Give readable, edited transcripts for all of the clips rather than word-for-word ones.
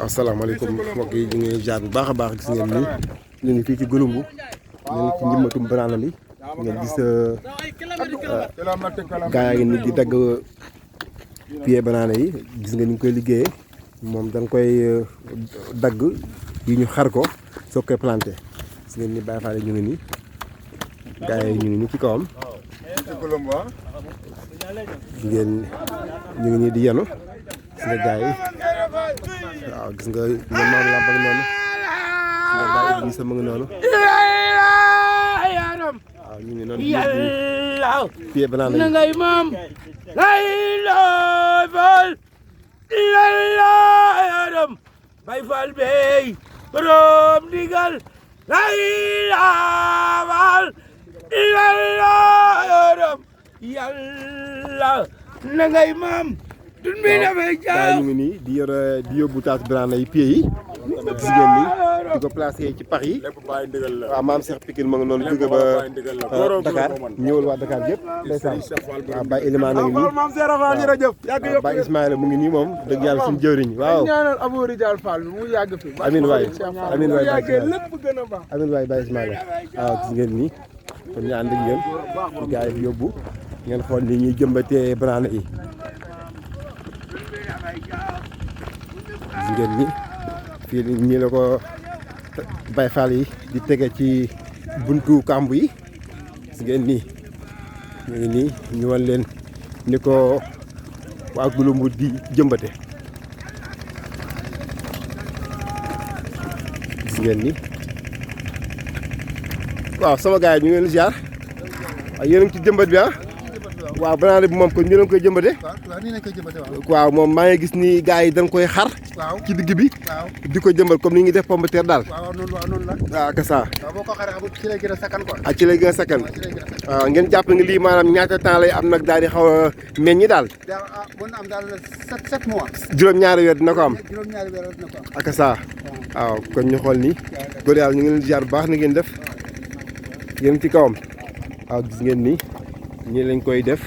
asalaamaaleykum mbokk yi ñu ngi jaar bu baax a baax gis ngeen ni ñu ngi fii ci Gouloumbou ñu ngi ci njëmbatum banaana li ngeen gis gaa yi nit di dagg pied banaana yi gis nga ni ñu koy liggéeyee moom dañ koy dagg yi ñu xar ko soo koy planté gis ngeen ni Baye Fall ñu ngi nii gaa yi ñu ngi nii ci kawam ngeen ñu ngi nii di yenu gis nga gaa yi waaw gis nga ñoom maam làmp ak noonu gis nga gaa yi sama ngi noonu waaw ñu ngi noonu pied banaana yi ngay maam lay fal yaram Baye Fall bey borom digal lay fal yaram yàlla na ngay maam dun bi dafay gaa yi ñu ngi nii di yor di yóbbu taatu banaana yi pied yi gis ngeen ni di ko placé ci pax yi waaw maam Cheikh Pikine ma nga noonu jóge ba Dakar ñëwal waa Dakar yëpp ndeysaan waaw Baye Elimane a ngi nii waaw Baye Ismaïla mu ngi nii moom dëgg yàlla suñu jëwriñ waaw ñaanal Abou Rijal Fall mu yàgg fi amin waay amin waay lépp gën a baax amin waay Baye Ismaïla waaw gis ngeen nii kon ñu ànd ak yéen ci gaa yi yóbbu ngeen xool ni ñuy jëmbatee banaana yi gis ngeen ni fii ñii la ko Baye Fall yi di tege ci buntu kàmb yi gis ngeen nii ñu ngi nii ñu wan leen ni ko waa Gouloumbou di jëmbate gis ngeen ni waaw sama gars yi ñu ngi leen ziar waaw yéen a ngi ci jëmbat bi ah waaw banaana bi moom kon ñu leen koy jëmbate waaw moom maa ngi gis ni gars yi dañ koy xar ci digg bi di ko jëmbal comme ni ngi def pomme de terre daal waaw kasa ci lay gën a sakkan quoi ci lay gën a sakkan waaw ngeen jàpp nga lii maanaam ñaata temps lay am nag daal di xaw a meññi daal mën na am daal 7 mois juróom-ñaari weer dina ko am juróom-ñaari weer dina ko am ak kasa waaw kon ñu xool nii góor yàlla ñu ngi leen ziar bu baax ni ngeen def yéen ci kawam waaw gis ngeen ni ñii lañ koy def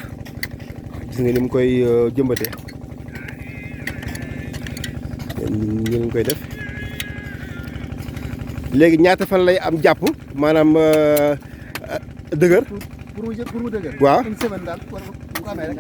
gis nga ni mu koy jëmbate ñii lañ koy def léegi ñaata fan lay am jàpp maanaam dëgër pour mu dëgër waaw une semaine daal war ko amee rek